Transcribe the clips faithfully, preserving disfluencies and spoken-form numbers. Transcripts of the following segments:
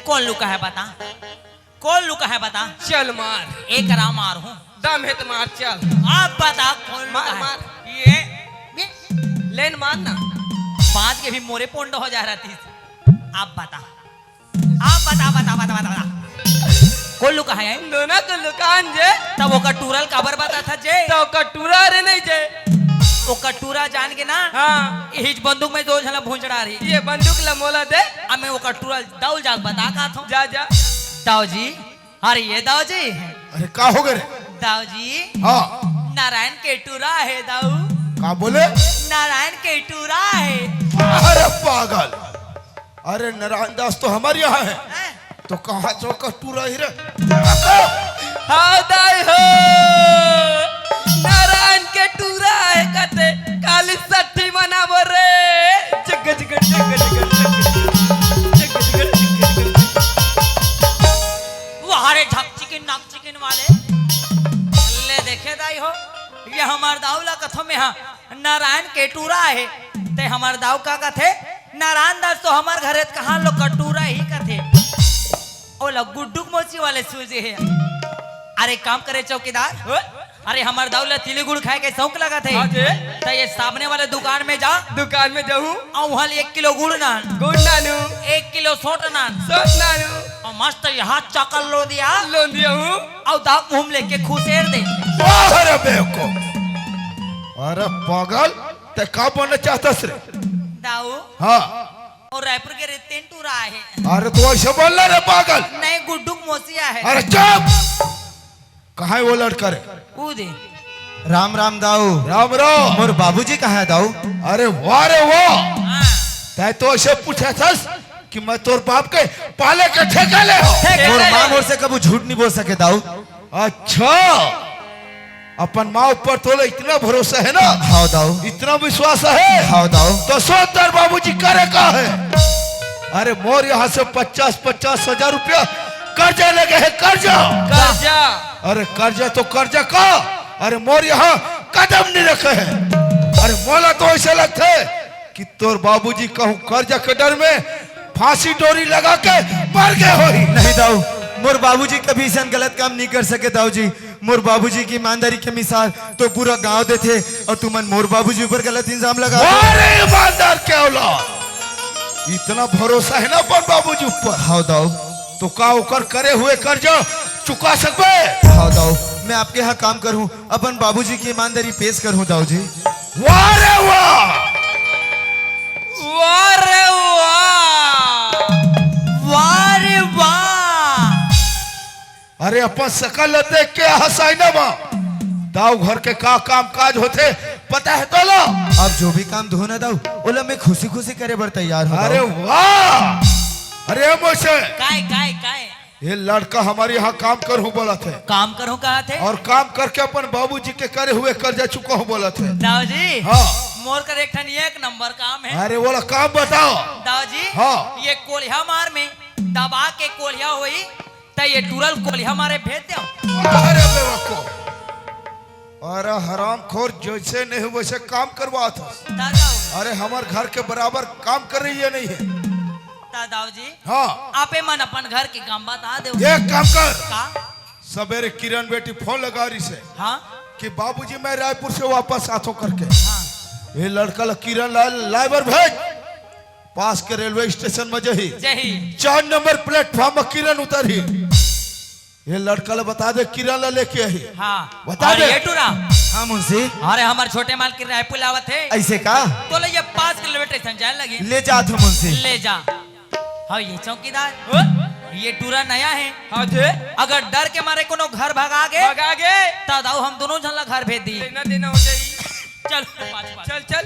कौन लुका है बता? कौन लुका है बता? चल मार। एक राम मार हूँ। दम है तो मार, चल। आप बता कौन मार, लुका है? मार। ये, ये। लेन मार ना। बांध के भी मोरे पोंडो हो जा रहा थी। आप बता। आप बता, बता, बता, बता, बता। कौन लुका है? दोनों तो लुकान जे। तब वो कटूरल काबर बता था जे? तो कटूरा रे नहीं जे। वो कटूरा जान के ना? हाँ। हिच बंदूक में दो झला भूंजड़ा रही। ये बंदूक ला मोला दे। अब मैं वो कटूरा दौल जाग बता का थो। जा, जा। दाऊ जी, अरे ये दाऊ जी। अरे का हो गए रे? दाऊ जी। हाँ। नारायण केटूरा है दाऊ। का बोले? नारायण केटूरा है। अरे पागल, अरे नारायण दास तो हमारे यहाँ है। हैं? तो कहाँ चौका टूरा ही रे? हाँ दाई हो, नारायण के टूरा है कथे, काली सट्ठी मनाबो रे। जग जग जग जग जग जग जग जग। वाह रे झक चिकिन नक चिकिन वाले। ले देखे दाई हो, ये हमार दाऊ ला कथो में हाँ नारायण के टूरा है, ते हमार दाऊ का कथे? नारायण दास तो हमार घरे त कहाँ लो कटूरा ही कथे। ओला गुड्डू के मौसी वाले सूझे है। अरे काम करे चौकीदार। ओ? अरे हमार दाऊ ला तिली गुड़ खाए के शौक लगत है। हाँ जी। त ये सामने वाले दुकान में जा। दुकान में जाहूँ। अउ वहाँ ले एक किलो गुड़ नान। गुड़ नानू। एक किलो सोट नान। सोट नानू। अउ मस्त यहाँ चकल लो दिया। लो दिया हूँ। अउ दाऊ मुँह में लेके खुसेर दे। वाह रे बेवकूफ। अरे पागल, ते का बनना चाहतस रे? दाऊ। हाँ। अउ रायपुर के रे तेन टूरा है। अरे तो ऐसे बोलना रे पागल। नहीं, गुड्डू के मौसी है। अरे चुप। कहाँ है वो लड़का रे? वो दे। राम राम दाऊ। राम राम। मोर बाबूजी कहाँ है दाऊ? अरे वाह रे वाह। हाँ। तै तो ऐसे पूछा थस कि मैं तोर बाप के पाले के ठेका ले हो। ठेका मोर ले माँ हो। मोर से कभू झूठ नहीं बोल सके दाऊ। अच्छा, अपन माँ ऊपर तोला इतना भरोसा है ना? हाँ दाऊ। इतना विश्वास है? हाँ दाऊ। तो सोच तोर बाबूजी करे का है? अरे मोर यहाँ से पचास पचास हजार रुपया कर्जा लगे है, कर्जा। कर्जा। अरे कर्जा तो कर्जा का, अरे मोर यहाँ कदम नहीं रखे है। अरे मोला तो ऐसे लगता है कि तोर बाबूजी कहूँ कर्जा के डर में फांसी डोरी लगा के मर गए होही। नहीं दाऊ, मोर बाबूजी कभी ऐसन गलत काम नहीं कर सके दाऊ जी। मोर बाबूजी की ईमानदारी के मिसाल तो पूरा गांव देथे अउ तुमन मोर बाबूजी ऊपर गलत इल्जाम लगा दे। अरे ईमानदार के औलाद, इतना भरोसा है ना अपन बाबूजी ऊपर। हाँ दाऊ। तो का ओकर करे हुए कर्जा चुका सकबे? हाँ दाऊ, मैं आपके यहाँ काम करूँ, अपन बाबूजी की ईमानदारी पेश करूँ दाऊ जी। वाह रे वाह। वाह रे वाह। वाह रे वाह। अरे अपन सकल ल देख के हंसाई ना बा। दाऊ घर के का काम काज होथे पता है तोला? अब जो भी काम धो ना दाऊ, ओला मैं खुशी खुशी करे बर तैयार हूँ अरे दाऊ। वाह। अरे मोसे। काय, काय, काय? ये लड़का हमारे यहाँ काम करहूँ बोलत है। काम करहूँ कहत है? और काम करके अपन बाबूजी के करे हुए कर्जा चुकाहूँ बोलत है। दाऊ जी, हाँ। मोर कर एक ठन एक नंबर काम है। अरे बोला काम बताओ। दाऊ जी, हाँ। ये कोलिहा मार में दबा के कोलिहा होई, त ये टूरा ल कोलिहा मारे भेज देव। अरे बेवकूफ, अरे हरामखोर, जैसे नहीं वैसे काम करवात हो। दाऊ, अरे हमार घर के बराबर काम कर रही है नहीं है। त दाऊ जी, हाँ। आपे मन अपन घर के काम बता देव। एक काम कर। का? सबेरे किरण बेटी फोन लगा रही से हाँ। कि बाबूजी मैं रायपुर से वापस आथो करके। हाँ। ये लड़का ला किरण ला लाए बर भेज। पास के रेलवे स्टेशन में जही। जही। चार नंबर प्लेटफॉर्म में किरण उतरही। ये लड़का ला बता दे किरण ला लेके आही। हाँ। बता अरे दे। ये टूरा। हाँ मुंशी। अरे हमार छोटे मालकिन रायपुर आवत है। ऐसे का? तो ले ये पाँच किलोमीटर सन जाए लगी। ले जा तू मुंशी। ले जा। हाँ ये चौकीदार। हाँ? ये टूरा नया है। हाँ जी। अगर डर के मारे कोनो घर भगा गे, भगा गे। त दाऊ हम दोनों झन ला घर भेज दी। लेना देना हो जाई। चल, पाँच, पाँच। चल, चल।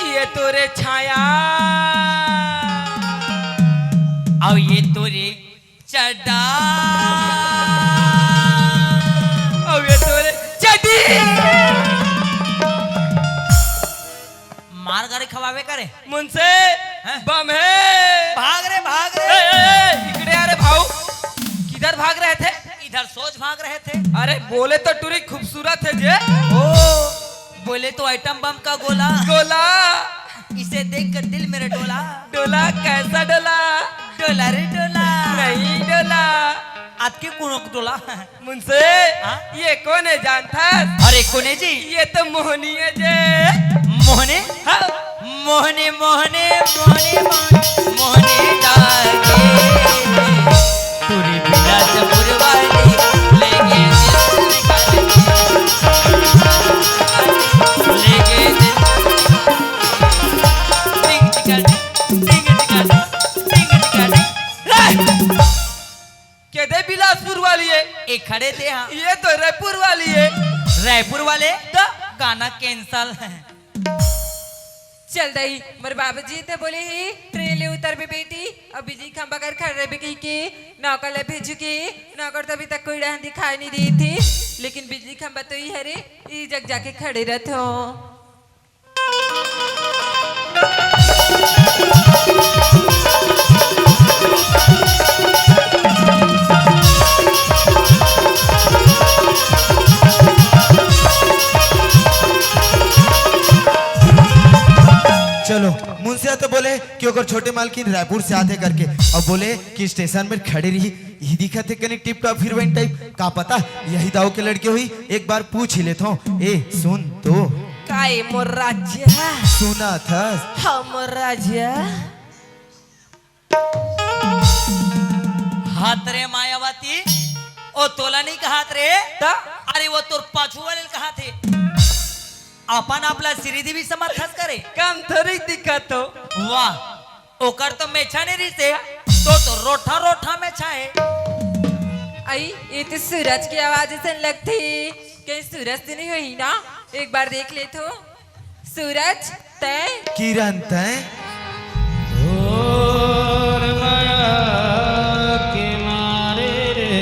ये तोरे छाया। अउ ये तोरे चड्डा। अउ ये तोरे चड्डी। मार गारी खवावे करे। मुंशी, हैं? बम हे। भाग रे, भाग रे। ए, ए, ए, इकड़े आ रे भाऊ। किधर भाग रहे थे? इधर सोच भाग रहे थे। अरे, बोले तो टुरी खूबसूरत हे जे। ओ, बोले तो आइटम बम का गोला। गोला। इसे देखकर दिल मेरा डोला। डोला, कैसा डोला? डोला रे डोला। नहीं डोला। आपके कौन डोला? मुंशी, हाँ? ये कोन हे जानथस? अरे कोन हे जी? ये तो मोहनी हे जे। मोहनी? हाँ। मोहनी, मोहनी, मोहनी, मोहनी, मोहनी डाके। टुरी बिलासपुर वाली लेके दिल निकाल के। लेके दिल। टिंग टिका टिंग, टिंग टिका टिंग, टिंग टिका टिंग। रे! के दे बिलासपुर वाली हे? ए खड़े दे हाँ। ये तो रायपुर वाली हे। रायपुर वाले? तो? गाना cancel। चल दई, मोर बाबूजी ते बोले हे, ट्रेन ले उतरबे बेटी, अउ बिजली खंभा कर खड़े रहिबे कहिके, नौकर ले भेजहूँ के, नौकर तो अभी तक कोई डहन दिखाई नहीं देत हे, लेकिन बिजली खंभा तो ई हरे, ई जग जाके खड़े रहिथों। चलो, मुंशिया तो बोले कि ओकर छोटे मालकिन रायपुर से आथे करके, अउ बोले कि स्टेशन में खड़े रही, इही दिखत हे कनी टिप टॉप हीरोइन टाइप, का पता यही दाऊ के लड़की होही, एक बार पूछ ही लेथों। ए, सुन तो। का ए मोर राजा? सुनथस? हाँ मोर राजा। हात रे मायावती, ओ तोला नहीं कहात रे। त? अरे वो तोर पाछू वाले ल कहात हे। अपन आप ला श्रीदेवी समझथस का रे? कम थोड़ी दिखत हो। वाह, ओकर तो मेछा नहीं रिहिसे, तो, तो रोठा रोठा मेछा हे। अई, ये तो सूरज के आवाज असन लगथे। कहीं सूरज तो नहीं होही ना? एक बार देख लेथों। सूरज, तैं? किरण, तैं? तोर मया के मारे रे,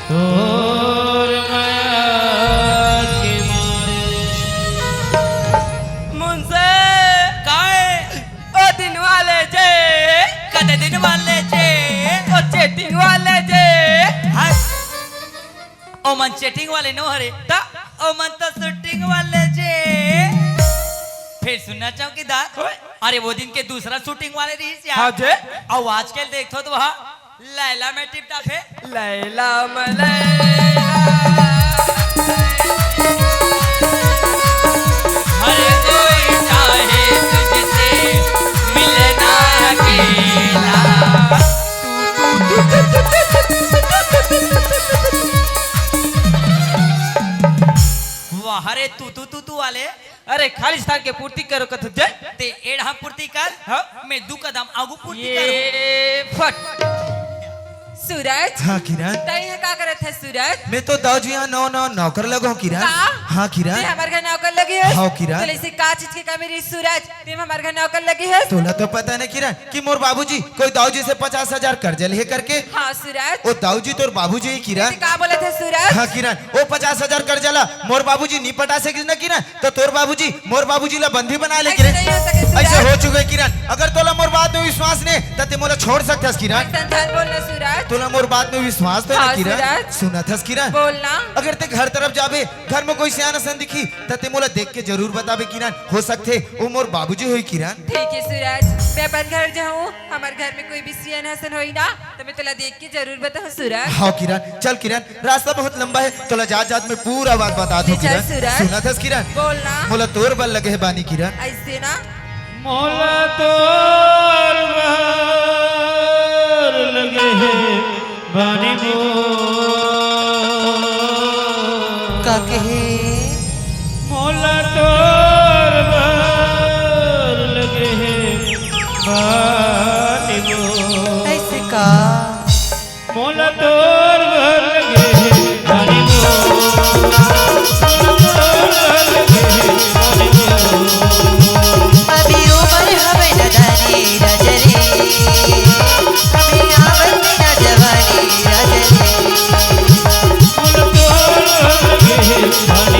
तोर मया के मारे। मुंशी। काय? ओ दिन वाले जे। कते दिन वाले जे? ओ chatting वाले जे। हट। ओमन chatting वाले नो हरे, त ओमन तो shooting वाले जे। फिर सुनना चौकीदार, ओए। अरे वो दिन के दूसरा shooting वाले रहिस यार। हाँ जे। अउ आजकल देखथों तो वहाँ लैला में टिप टॉप हे। लैला में लैला। हर कोई चाहे तुझसे मिलना अकेला। वाह रे तू तू तू तू वाले। अरे खालिस्तान के पूर्ति करो कथस जे। ते एड़ा पूर्ति कर। हाँ? मैं दू कदम आगू पूर्ति करूँ। ये फट। सूरज। हाँ किरण। तैं इहाँ का करत हस सूरज? मैं तो दाऊ जी इहाँ नवा नवा नौकर लगों किरण। का? हाँ किरण। तैं हमर घर नौकर लगे हस? हाँ किरण। तोला इसे का चीज के कमी रहिस सूरज? तैं हमर घर नौकर लगे हस? तोला तो पता नहीं किरण, कि मोर बाबूजी कोई दाऊ जी से पचास हजार कर्जा लिहे करके। हाँ सूरज। ओ दाऊ जी तोर बाबूजी हे किरण। तैं का बोलत हस सूरज? हाँ किरण, ओ पचास हजार कर्जा ला मोर बाबूजी नी पटा सकिस ना किरण, त तोर बाबूजी मोर बाबूजी ला बंदी बना ले किरण। ऐसे नहीं हो सके सूरज। ऐसे हो चुके किरण, अगर तोला मोर बात में विश्वास ने त तैं मोला छोड़ सकथस किरण। ऐसा झन बोलना सूरज। तोला मोर बात में विश्वास तो हे ना हाँ, किरण? सूरज। सुनथस किरण? बोलना। अगर तैं घर तरफ जाबे, घर में कोई सियान असन दिखही, त तैं मोला देख के जरूर बताबे किरण, हो सकथे ओ मोर बाबूजी होही किरण। ठीक हे सूरज, मैं अपन घर जाहूँ, हमर घर में कोई भी सियान असन होही ना, त मैं तोला देख के जरूर बताहूँ सूरज। हाँ किरण, चल किरण, रास्ता बहुत लंबा हे, तोला जात जात में पूरा बात बता दूँ जी, चल किरण। सूरज। सुनथस किरण? बोलना। मोला तोर बर लगे हे बानी किरण। ऐसे ना। मोला तोर बर लगे हे बानी मोर। का कहे? मोला तोर बर लगे हे बानी मोर। ऐसे का? मोला तोर बर लगे हे बानी मोर। मोला तोर बर लगे हे बानी मोर। अभी उमर हवे नदानी राजा रे, अभी आवत ना जवानी राजा रे। मोला तोर बर लगे हे बानी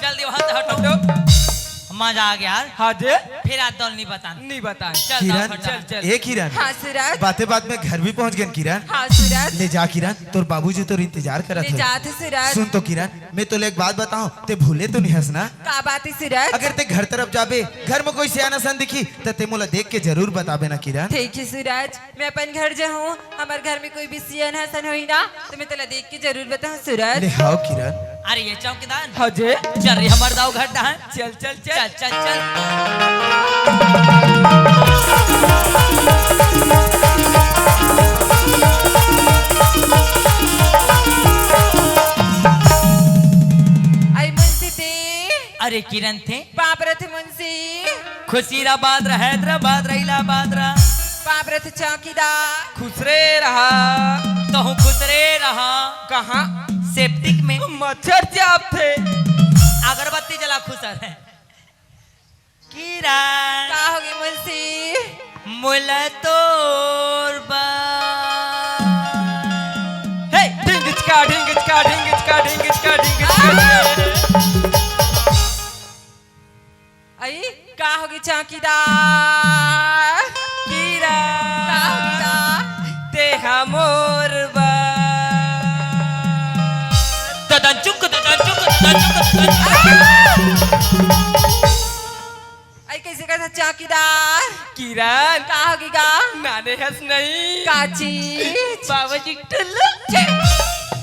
जल्दी वहाँ से हटो। हटो। मजा आ गया यार। हाँ जे। फिर आज दौल नहीं बतान। नहीं बतान। चल, किरण, चल, चल। ए किरण। हाँ, सूरज। बाते बात में घर भी पहुँच गए किरण। हाँ, सूरज। ले जा किरण, तोर बाबूजी तोर इंतजार करत ले हे। जात हे, सूरज। सुन तो किरण, मैं तोले एक बात बताऊं, ते भूले तो नहीं हस ना? का बात हे, सूरज? अगर ते घर तरफ जाबे, घर में कोई सियाना सन दिखी, त ते मोला देख के जरूर बताबे ना किरण। ठीक हे, सूरज। मैं अपन घर जाहूँ, हमर घर में कोई भी सियान हसन होही ना, त मैं तोला देख के जरूर बताहूँ, सूरज। ले हाव किरण। अरे ये चौकीदार। हाँ जे। चल रे हमर दाऊ घर डहन। चल, चल, चल। चल, चल, चल। आई मुंशी ते। अरे किरण ते। पाँव परत हे मुंशी। खुशीराबाद रह, हैदराबाद रह, इलाहाबाद रह। पाँव परत हे चौकीदार। खुश रे रहा। तहूँ खुश रे रहा। कहाँ? सेप्टिक में। मच्छर चाबथे। अगरबत्ती जला खुश रहे। किरण। का होगे मुंशी? मोला तोर बा। हे, ढिंगिचका, ढिंगिचका, ढिंगिचका, ढिंगिचका, ढिंगिचका। आई, का होगे चौकीदार? किरण। का होगे? ते हा मोर बर। ददन चुक, ददन चुक, ददन चुक, ददन चुक। आई, कैसे करत हस चौकीदार? किरण। का होगे गा? नाने हस नहीं। का चीज? बाबूजी टुल्लू।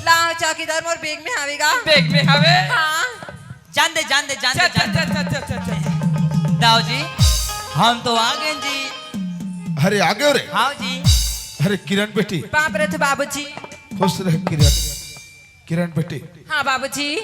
ला चौकीदार, मोर बैग में हावे गा। बैग में हावे? हाँ। जान दे, जान दे, जान दे, चल, जान दे। चल, चल, चल, चल, चल। दाऊ जी, हम तो आ गए जी। अरे, आ गए रे? हाँ जी। अरे, किरण बेटी। पाँव परत हे बाबूजी। खुश रह किरण। किरण बेटी। हाँ बाबूजी।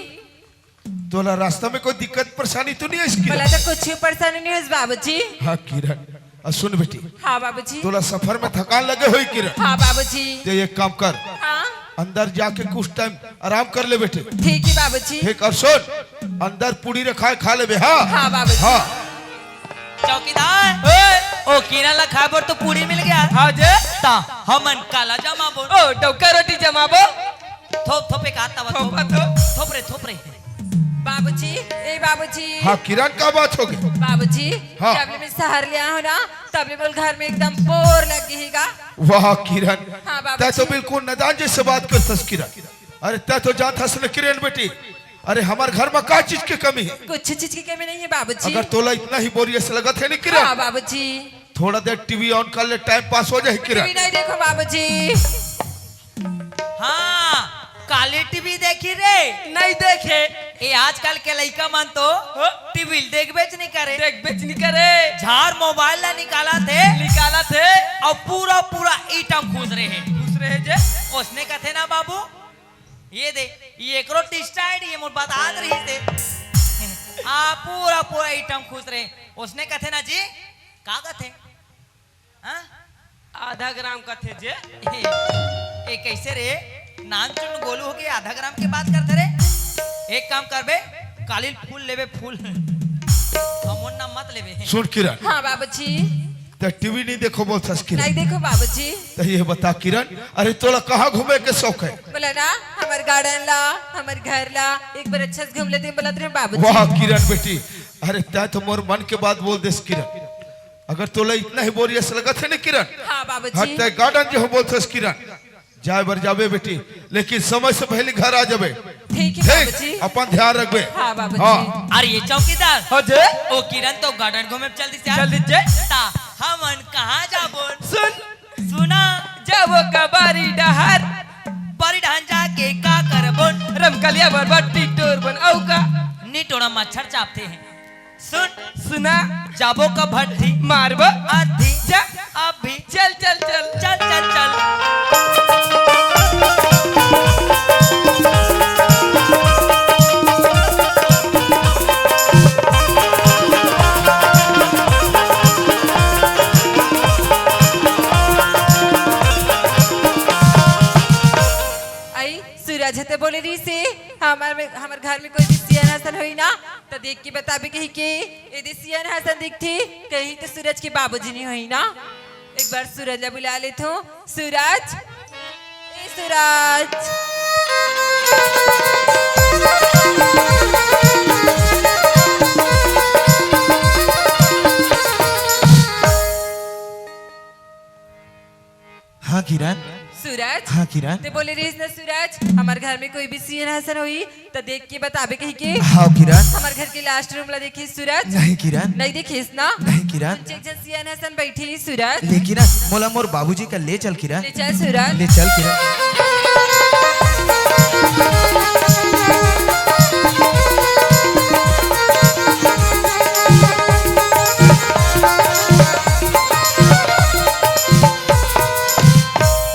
तोला रास्ता में कोई दिक्कत परेशानी तो नहीं है इसकी? बोला तो कुछ परेशानी नहीं है बाबूजी। हाँ किरण, आ, सुन बेटी। हाँ बाबूजी। तोला सफर में थकान लगे होही किरण। हाँ बाबूजी। ते एक काम कर। हाँ। अंदर जाके कुछ टाइम आराम कर ले बेटी। ठीक है बाबूजी। ठीक, और सुन, अंदर पूड़ी रखा है, खा लेबे, हाँ? हाँ बाबूजी। हाँ। चौकीदार, ओए। ओ किरण ला खाए बर तो पूड़ी मिल गया। हाँ जे। ता हमन काला जमाबो। ओ डौका रोटी जमाबो। थोप, थोप, एक हाथ तवा, थोप। थोपा, थोप। थोप रे, थोप रे। बाबूजी, ए बाबूजी। हाँ, किरण, का बात होगे? बाबूजी, हाँ। जब ले मैं शहर ले आए हँव ना, तब ले मोर घर में एकदम बोर लग गई गा। वाह, किरण, हाँ, बाबूजी। तैं तो बिल्कुल नदान जैसे बात करथस, किरण। अरे, तैं तो जानत हस न, किरण बेटी, अरे, हमर घर में का चीज के कमी है? कुछ चीज की कमी नहीं है, बाबूजी। अगर तोला इतना ही बोरियत से लगत है न, किरण, हाँ, बाबूजी। थोड़ा देर टीवी on कर ले, टाइम पास हो जाही, किरण। टीवी नहीं देखो, बाबूजी। हाँ, काली टीवी देखी रे? नहीं देखे। ए आजकल के लइका मन तो हाँ? टीवी ल देखबेच नहीं करे। देखबेच नहीं करे। झार मोबाइल ला निकालथे। निकालथे। अउ पूरा पूरा item खुसरे हे। खुसरे हे जे। ओसने कथे ना बाबू, ये दे, ये एकरो टिस्टा आईडी, ये मोर बतात रहिस हे। हाँ, पूरा पूरा item खुसरे हे। ओसने कथे ना जी, का कथे? हाँ? आधा ग्राम कथे जे। ए, ए, कैसे रे? नानचुन गोलू होके आधा ग्राम के बात करथे रे? एक काम करबे, काली ल फूल लेबे, फूल। हमर नाम मत लेबे। सुन किरण। हाँ बाबूजी। तैं टीवी नहीं देखो बोलथस किरण। नहीं देखो बाबूजी। त ये बता किरण, अरे तोला कहाँ घूमे के शौक है? बोला ना, हमर गार्डन ला, हमर घर ला, एक बार अच्छा से घूम लेते बोलत रहे बाबूजी। वाह किरण बेटी, अरे तैं तो मोर मन के बात बोल देस किरण। अगर तोला इतना ही बोरियत से लगत है ना किरण, हाँ बाबूजी। हाँ, तैं गार्डन जो बोलथस किरण, जाए बर जाबे बेटी, लेकिन समय से पहले घर आ जाबे। ठीक है ठीक, बाबूजी। अपन ध्यान रखबे। हाँ बाबूजी। हाँ। अरे ये चौकीदार। हाँ जी। ओ किरण तो गार्डन घूमे चल दिस यार। चल दिस जे। ता हमन कहाँ जाबो? सुन। सुना। जाबो का बारी डहर। बारी डहन जाके का करबो? रमकलिया बरबट्टी टोरबो अउ का। नी टोरा मच्छर चाबथे। सुन। सुना। जाबो का भट्ठी। मारबो। अभी। जा। अभी। चल, चल, चल। चल, चल, चल। आई, सूरज ह त बोले रहिस हे, हमर में, हमर घर में कोई भी सियान असन होही ना, त देख के बताबे कहिके। एदे सियान असन दिखथे, कहीं त सूरज के बाबूजी नहीं होही ना। एक बार सूरज ला बुला लेथों। सूरज, ए सूरज। किरण। सूरज। हाँ, किरण। ते बोले रहिस ना सूरज, हमर घर में कोई भी सियन हसन होई, त देख के बताबे कहि के। हाँ, किरण। हमर घर के लास्ट रूम ला देखिस सूरज? नहीं, किरण। नहीं देखिस ना? नहीं, किरण। चेक झन सियन हसन बैठे ही सूरज। ले, किरण, मोला मोर बाबूजी कर ले चल, किरण। ले चल सूरज। ले चल, किरण।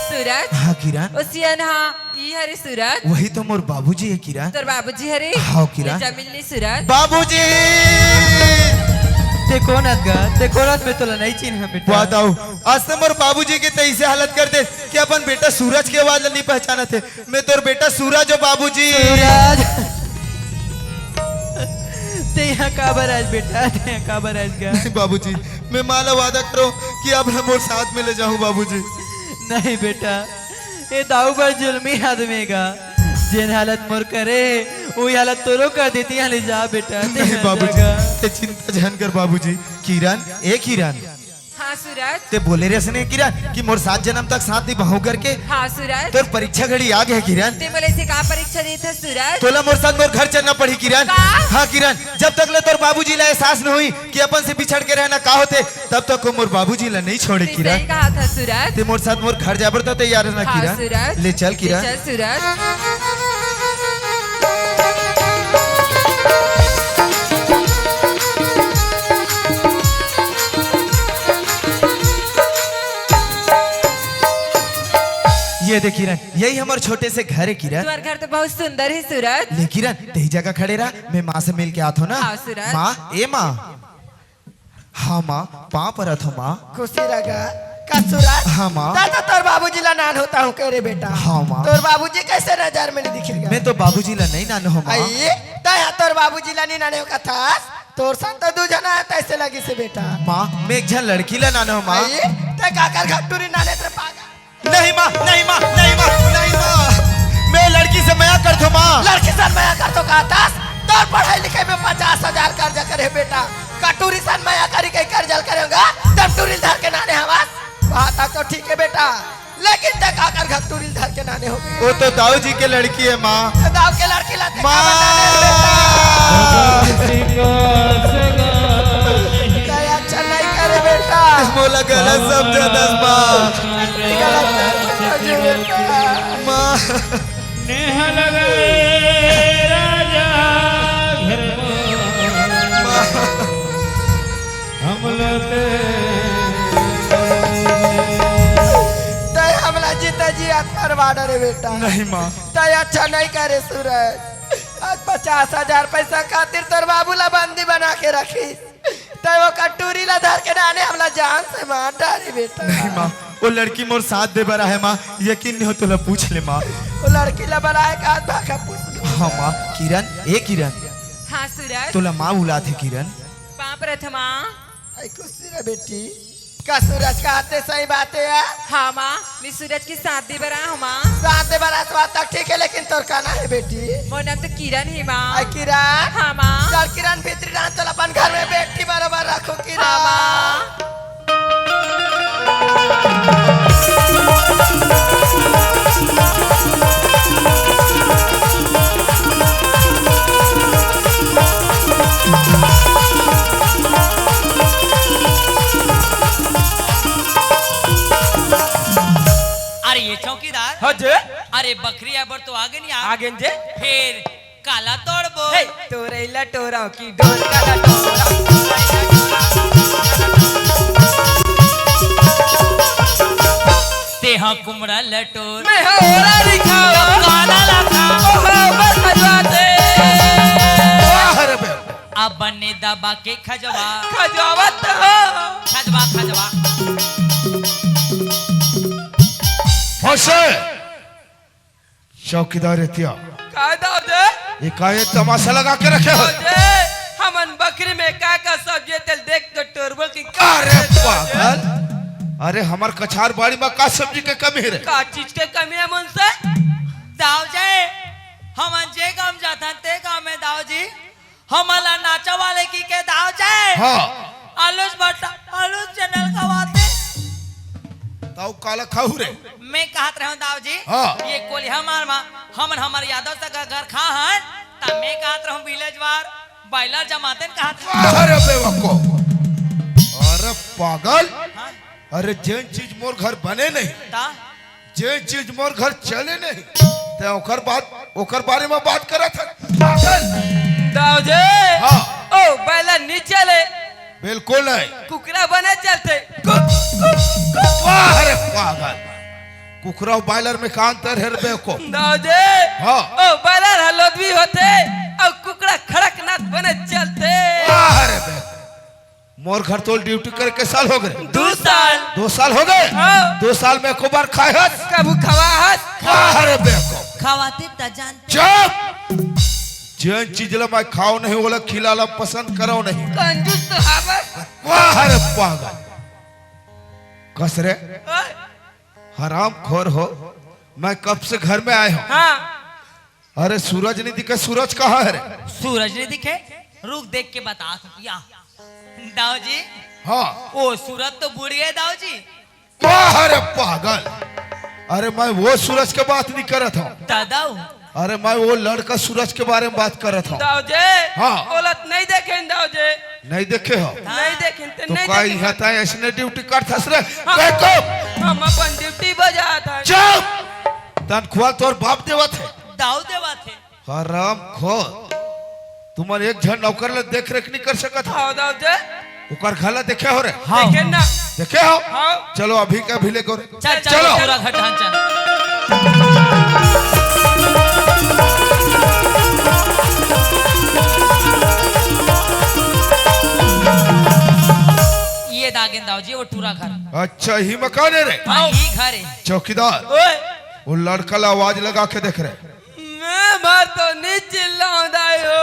सूरज। हाँ, किरण। ओ सियन हा, ई हरे सूरज। वही तो मोर बाबूजी हे, किरण। तोर बाबूजी हरे? हाँ, किरण। ले जा मिल ले सूरज। बाबूजी! ते कोन अस गा? ते कोन अस, मैं तोला नहीं चिन्हा बेटा। वाह दाऊ, आज तो मोर बाबूजी के तइसे हालत कर दे कि अपन बेटा सूरज के आवाज ला नहीं पहचानत हे। मैं तोर बेटा सूरज हो बाबूजी। सूरज। ते यहाँ काबर आइस बेटा? ते यहाँ काबर आइस गा? नहीं बाबूजी, मैं माँ ला वादा करो कि अब हम मोर साथ में ले जाऊं बाबूजी। नहीं बेटा, ये दाऊ बड़ जुल्मी आदमी गा। जेन हालत मोर करे, वही हालत तोरो कर देती। यहाँ ले जा बेटा, ते नहीं यहाँ बाबूजी, जागा। ते चिंता झन कर बाबूजी। किरण, ए किरण। हाँ सूरज। ते बोले रहिस ने किरण कि मोर सात जन्म तक साथ निभाहूं करके। हाँ सूरज। तोर परीक्षा घड़ी आ गे हे किरण। ते मोला ऐसे का परीक्षा देत हस सूरज? तोला मोर साथ मोर घर चलना पड़ही किरण। का? हाँ किरण, जब तक ले तोर बाबूजी ला एहसास नहीं होई कि अपन से बिछड़ के रहना का होथे, तब तक वो मोर बाबूजी ला नहीं छोड़े ते किरण। सही कहा था सूरज। ते मोर साथ मोर घर जाबर त तैयार रहना हाँ, किरण। सूरज। ले चल ले किरण। चल सूरज। ये देख किरण, यही हमर छोटे से घर हे किरण। तुम्हार घर तो बहुत सुंदर हे सूरज। ले किरण, तेही जगह खड़े रह, मैं माँ से मिल के आत हों ना। हाँ, सूरज। माँ, ए माँ। हाँ माँ, पाँव परत हों माँ। खुशी रह गा। का सूरज? हाँ माँ। ता तो तोर बाबूजी ला नानहूँ ताहूँ कहे रे बेटा। हाँ माँ। तोर बाबूजी कैसे नजर में नहीं दिखे गा? मैं तो बाबूजी ला नहीं नानहूँ माँ। आई, ता यहाँ तोर बाबूजी ला नहीं नानहूँ कथस? तोर सन तो दू झन हे, तइसे लगिस हे बेटा। माँ, मैं एक झन लड़की ला नानहूँ माँ। आई, ते काकर घर टूरी नाने रे पागल। नहीं माँ, नहीं माँ, नहीं माँ, नहीं माँ। मैं लड़की से मया करथों माँ। लड़की सन मया करथों कथस? तोर पढ़ाई लिखाई में पचास हजार कर्जा करे हे बेटा। का टूरी सन मया करी के कर्जा ल करे हों गा? तब टूरी ल धर के नाने हवस। बात तो ठीक हे बेटा, लेकिन ते काकर घर टूरी ल धर के नाने हों गा? वो तो दाऊ जी के लड़की हे माँ। तो दाऊ के लड़की ला ते माँ। काबर नाने हस बेटा? ते अच्छा नहीं करे बेटा। मोला गलत समझत हस माँ। गलत नहीं समझे बेटा। माँ। नेह लगे राजा घर में, हम लोग तय हमला जीता जी हाथ पर बाड़ा रे बेटा। नहीं माँ। तय अच्छा नहीं करे सूरज। आज पचास हजार पैसा खातिर तोर बाबू ला बंदी बना के रखिस। तय वो कटूरी ला धर के नाने हमला जान से मार डारी बेटा। नहीं माँ, वो लड़की मोर साथ दे बर आहे माँ, यकीन नहीं हो तोला पूछ ले माँ। वो लड़की ला बलाए का हाथ भाखा पूछ लो। हाँ माँ, किरण, ए किरण। हाँ सूरज। तोला माँ बुलात हे किरण। पाँव परत हों माँ। आई खुशी रे बेटी। का सूरज कहाथे सही बात हे यार? हाँ माँ, मैं सूरज के साथ दे बर आए हों माँ। साथ दे बर आए हों तक ठीक हे, लेकिन तोर का नाम हे बेटी? मोर नाम तो किरण हे माँ। आई किरण? हाँ माँ। चल किरण भीतरी रहन, चल अपन घर में बेटी बरोबर रखहूँ किरण। हाँ माँ। अरे ये चौकीदार। हाँ जी। अरे बकरी अबर तो आगे नहीं आ। आगे जी। फिर काला तोड़बो। हे, तोरई ला टोरव की डोर काला टोरव। तेहा कुमड़ा ला टोर। मैं हा ओरा लिखावा। काला ला खा। ओहो, बस खजवाते। वाह रे बे। अब बने दबा के खजवा। खजवावत हो। खजवा, खजवा। होशे। चौकीदार एतिया। का दाऊ जी? ये का ये तमाशा लगा के रखे हो? दाऊ जी, हमन बकरी में का का सब्जी तेल देख तो टोरबो की का अरे दाऊ जी? पागल, अरे हमर कछार बाड़ी में का सब्जी के कमी हे रे? का चीज के कमी हे मन से? दाऊ जी, हमन जे गाँव जाथन ते गाँव में दाऊ जी, हमन ला नाचा वाले की के दाऊ जी। हाँ। आलूस भट्टा, आलूस चैनल खवाते। त अउ काला खाहू रे? मैं कहत रहूं दाऊ जी, हाँ। ये कोलिहा मार मा हमन हमर यादव सगा घर खा हन, त मैं कहत रहूं विलेज वार बॉयलर जमातेन कहत रहूं। अरे बेवकूफ, अरे पागल, हाँ। अरे जेन चीज मोर घर बने नहीं, ता? जेन चीज मोर घर चले नहीं, ते ओकर बात, ओकर बारे में बात करत है पागल। दाऊ जी, हाँ। ओ बॉयलर नी चले। बिल्कुल नहीं। कुकरा बने चलथे। कु-, कु-, कु-, वाह रे पागल, कुकरा अउ बॉयलर में का अंतर हे रे बेवकूफ? दाऊ जी, हाँ। ओ बॉयलर ह लोदवी होथे अउ कुकरा कड़कनाथ बने चलथे। वाह रे बेवकूफ, मोर घर तोल ड्यूटी करे के साल हो गए? दू साल। दो साल हो गए? हाँ। दो साल में एको बार खाए हस? कभू खवा हस? वाह रे बेवकूफ। खवाते त जानते। चुप। जेन चीज ला मैं खाओ नहीं, ओला खिलाला पसंद करो नहीं। कंजूस तो हवस। वाह रे पागल। कस रे? ओए। हरामखोर हो, मैं कब से घर में आए हूँ? हाँ। अरे सूरज नहीं दिखे, सूरज कहाँ है रे? सूरज नहीं दिखे, रुक देख के बता या। दाऊ जी। हाँ। ओ सूरज तो बुड़ गए दाऊ जी। वाह रे पागल, अरे मैं वो सूरज के बात नहीं करत हूँ। दादाऊ। अरे मैं वो लड़का सूरज के बारे में बात करत हूँ। दाऊ जी। हाँ। ओला त नहीं देखे दाऊ जी। नहीं देखे हो? नहीं देखे त तो नहीं का देखे। इहाँ ताई ऐसने ड्यूटी करथस रे? हाँ। बेवकूफ। हम अपन ड्यूटी बजात हन। चुप। तनख्वाह तोर बाप देवत हे। दाऊ देवत हे। हरामखोर, तुमन एक झन नौकर ला देख रेख नहीं कर सकत हो? हाँ, दाऊ जी। ओकर घर ला देखे हो रे? हाँ। देखे ना। देखे हो? हाँ। चलो अभी के अभी लेके रे। चल, चल, चलो। पूरा घर ढांचा। ये दागेन दाऊ जी, वो टूरा घर। अच्छा, ही मकान है रे? हाँ, ही घर है। चौकीदार, ओए। वो लड़का ला आवाज लगा के देख रे। मैं भर तो नहीं चिल्लाऊं दाई हो।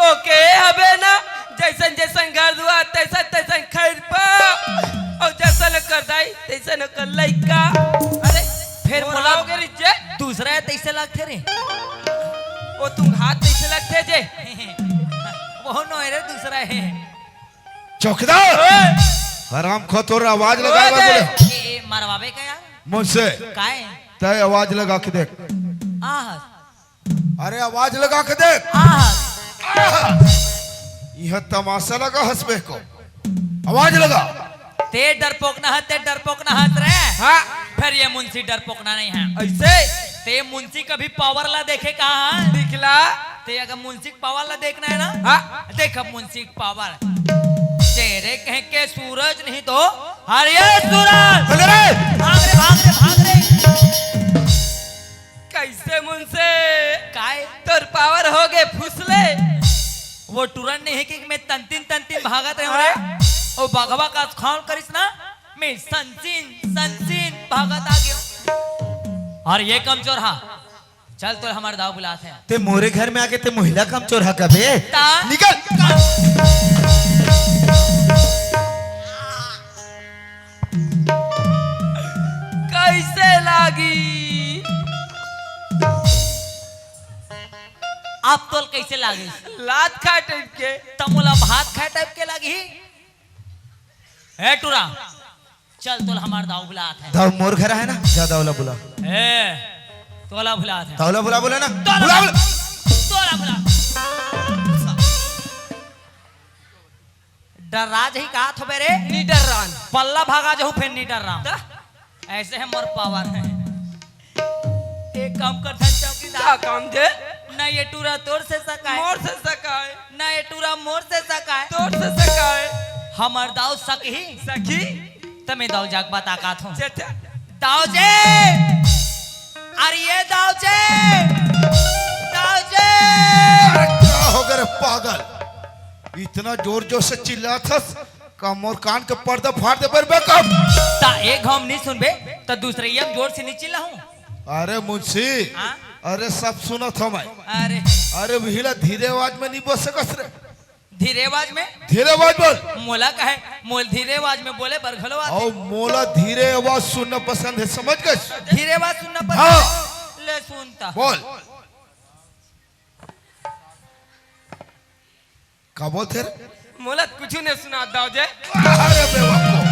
ओके हबे ना, जैसन जैसन घर दुआर, तैसन तैसन खैर पा। और जैसन ओकर दाई, तैसन ओकर लइका। अरे, फिर और बोला आओगे रिज्जे? दूसरा है, तैसे लगथे रे। वो तुम हाथ तैसे लगथे जे। वो नो है रे, दूसरा है। चौकीदार! ओए! हरामखोर, तोर आवाज लगावे ओए! बोले। ए, ए, मरवावे का यार? मुझसे। काय? तय आवाज लगा के देख। आह। अरे आवाज लगा के देख। आह। आह। यह तमाशा लगा हंसबे को। आवाज लगा। ते डरपोकना है, ते डरपोकना हंस रे। हाँ। फिर ये मुंशी डरपोकना नहीं है। ऐसे? ते मुंशी कभी पावर ला देखे कहाँ है? दिखला। ते अगर मुंशी पावर ला देखना है ना? हाँ। देख अब मुंशी पावर। तेरे कह के सूरज नहीं तो हर ये सूरज। चल रे। भाग रे, भाग रे, भाग रे। कैसे मुंशी? काय? तोर पावर हो गए फुसले। वो टूरन नहीं है कि मैं तंतिन तंतिन भागत रहे रे। हाँ। वो बघवा का खान करिस ना, मैं संसिन संसिन भागत आ गयो। और ये कमचोर हा, चल तो हमार दाव बुलात है। ते मोरे घर में आके ते महिला कमचोर हा कबे? ता? निकल। कैसे लागी? आप तोल कैसे लागे? लात खा टाइप के। तमोला भात खाए टाइप के लागी। ए टूरा, चल तोला हमार दाऊ बुलात है। दाऊ मोर घर है ना, जा दाऊ ला बुला। ए, तोला बुलात है। दाऊ ला बुला, बोले ना। तोला बुला, बुला। तोला बुला। डर्रा जही का थोबे रे? नी डर्रान। पल्ला भागा जहू फेर नी डर्रान। त? ऐसे है मोर पावर है। एक काम कर धन चौकीदार। का काम दे? ना ये टूरा तोर से सकाए। मोर से सकाए। ना ये टूरा मोर से सकाए। तोर से सकाए। हमर दाऊ सकही। सखी? तमे दाऊ जाक बता का थो। अच्छा, अच्छा। दाऊ जी! अरे ये दाऊ जी! दाऊ जी! अरे का हो गए रे पागल? इतना जोर जोर से चिल्लात हस, का मोर कान के पर्दा फाड़ दे बर बेकम? ता एक हम नहीं सुनबे, तो दूसरे ये हम जोर से नहीं चिल्लाहूं। अरे मुंशी, हाँ? अरे सब सुनत हो मैं। अरे। अरे वहीला धीरे आवाज में नहीं बोल सकस रे। धीरे आवाज में? धीरे आवाज बोल। मोला कहे, मोल धीरे आवाज में बोले बर घलो आथे। और मोला धीरे आवाज सुनना पसंद है, समझ गए? धीरे आवाज सुनना पसंद हाँ। है? ले सुनता। बोल। का बोलथे रे? मोला कुछ नहीं सुना दाऊ जी। अरे बेवकूफ।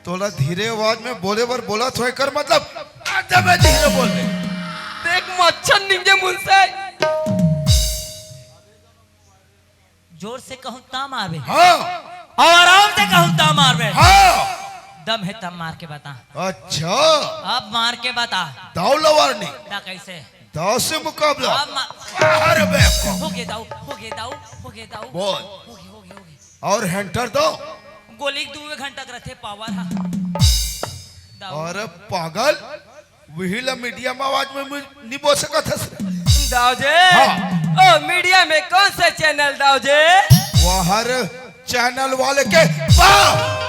तोला धीरे आवाज में बोले बर बोलत हों, एकर मतलब आदे में धीरे बोल दे। देख, मच्छर निंगे मुंह से। जोर से कहूं ता मारबे। हाँ। अउ आराम से कहूं ता मारबे। हाँ। दम हे तब मार के बता। अच्छा। अब मार के बता। दाव लवार नी। ता कैसे? दाव से मुकाबला। अब मा- अरे बे को। हो गे दाव, हो गे दाव, हो गे दाव। बोल। हो गे, हो गे, हो गे। अउ हंटर दाव। गोली के दू घंटा के रथे पावर हा। दाव। अरे पागल, वही ला मीडिया में आवाज में मुझ-, नहीं बोल सकत हस। दाव जी। हाँ। ओ मीडिया में कौन सा चैनल दाव जी? वहर चैनल वाले के बाप।